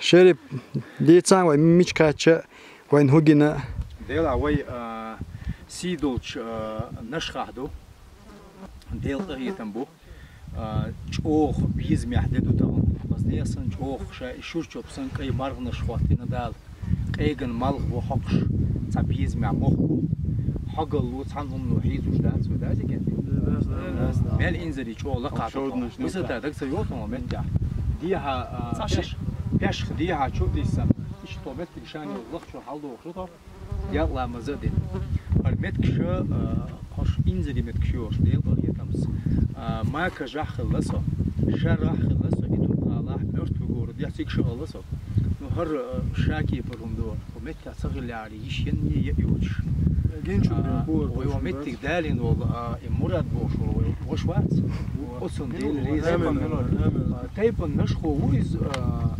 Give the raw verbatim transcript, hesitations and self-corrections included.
Шерип, дийцан вай мича кхаьчча, вайна хӀу гина? Дела вай, а, сий долча, а, Нашхахь ду. Дела къахетам бу. А, чӀоагӀа безамехь де ду тахана. Мазнех санна чӀоагӀа ша и шура чопа санна кӀай маргӀанаш хӀоттийна Дала. Къеган малх бу хьокхуш, цхьа безамехь мохк бу. Хьогалло, цхьана хӀумано хьийзуш дац вай, дац-кх? Мел инзаре чӀоагӀа лакха тоху. Висата даг ца йоцу хьуна меттехь. Дехьа, а, пеш-, пешха дехьа чу а тиссина. Иштта тхо меттиг шайна йолу лахчо хьаладохуш ду тхо. Декъала маза а дина. ХӀара меттигаш, а, хӀорш инзаре меттигаш йолуш, Делан къахетамца. А, Макажахь хилла со, Шарахь хилла со, и Туркхалахь, Мертвый город, я цига ша хилла со. Ну, хӀара, а, ша кепара хӀума ду, хӀу меттехь ца хиллехьара, йиш янне а йоцуш. Гинчу А, бен кора вай ван меттиг далийна волу, а, и Мурад бохуш волу вай ваша вац. Оцунна Дела реза. Амин, амин. А, тайпана Нашхо ву иза, а,